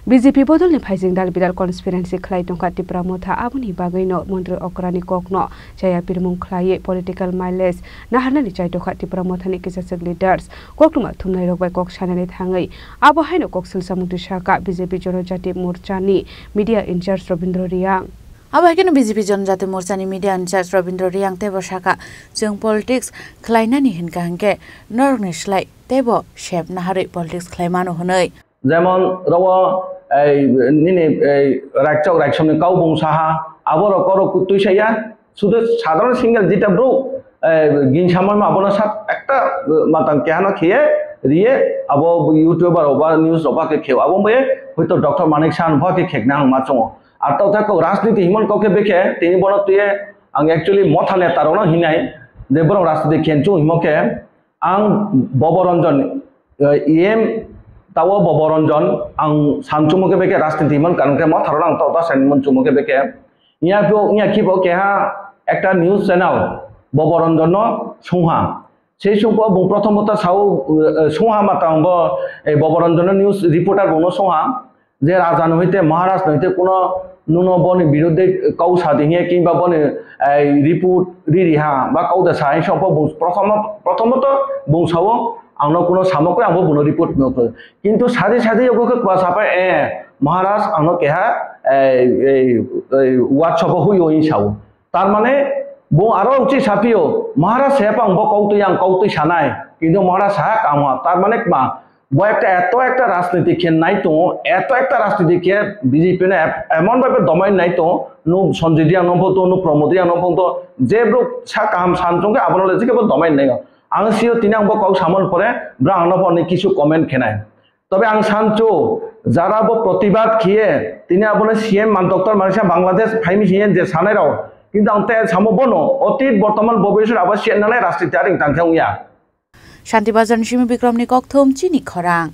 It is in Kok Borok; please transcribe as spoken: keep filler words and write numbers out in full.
B J P bodolni phaising dal bidal conspiracy khlai tongkha Tipra Motha, aboni bagwino Montri Okrani kokno chaya pirmung khlaiwi political mileage naharnani chai tongkha Tipra Mothani kisachwk leaders. Koktwma thumnairok bai kok sanani thangwi abo haino kok silsa mungtwi sakha B J P Jonojati Morchani media in-charge Robindra Reang. Abo hai kheno B J P Jonojati Morchani media in-charge Robindra Reang teibo sakha, chwng politics khlainani hinkha hinkhe norokni slai teibo sep naharwi politics khlai mano hwnwi. Jemon rogo ei nini ei raikchok raiksomni kau bung saha, aborok oro twi saya, sudu sadharon single jeta bro, ei, gin samano abono sak ekta, eh, matang kehano khiye riye, abo YouTuber oba news oba khe kheo, abo mbe hoito Doctor Manik Saha no ba khe khekna ang ma chongo. Ar to thako rajniti himon kau khe bekhe, tini bono tuye ang actually Motha neta rokno hinai, je borok rajniti khenchu himo khe, ang Bobo Ranjan, eh, E M tawo Bobo Ranjan, ang samchungmo khe bekhe rajniti himon karon khe Motha rok ang to ta sen mon chungmo khe bekhe. Iya pho, iya khibo keha ekta news channel Bobo Ranjan no sungha. Sei sungpho bung prothomota sao, eh, sungha ma tang bo, eh, Bobo Ranjan no news reporter bung no sungha. Je raja no hoite, Maharaj no hoite kuno nuno boni biruddhe kau sadi hiye kimba boni, eh, report riri ha ba kau da sa hai songpho bung prothom, prothomoto bung sao ang no kuno samok khe ang bo buno report no khe. Kintu sadi sadi yogo khe kwa sapa, eh, Maharaj ang no keha, eh, eh, eh, WhatsApp o huyo in sao. Tar mane bo aro uchi sapio, Maharaj sepang bo kautwi ang kautwi sanai, kintu Maharaj sa kamo. Tar mane kma, bo ekta eto ekta rajniti khe nai tongo, eto ekta rajniti khe B J P no ep-, emon bhabe domain nai tongo, nu Sanjay Reang no bo tongo, nu Pramod Reang no bo tongo, je bro sa kaham san chong khe abono le jikhe bo domain nai. Ang sio tini ang bo kok samon pore, bro ang no bo ni kisu comment khenai. Tobe ang sancho, jara bo protibad khiye, tini abono C M man Doctor Manik Saha Bangladesh phaimi hiye je sanai rao. Kintu ang te samo bono, otit, bortoman, bobisor abo siyan nanai rajniti aring tangkhe wngya. Shanti Bazar ni simi Bikram ni kokthum chini khorang.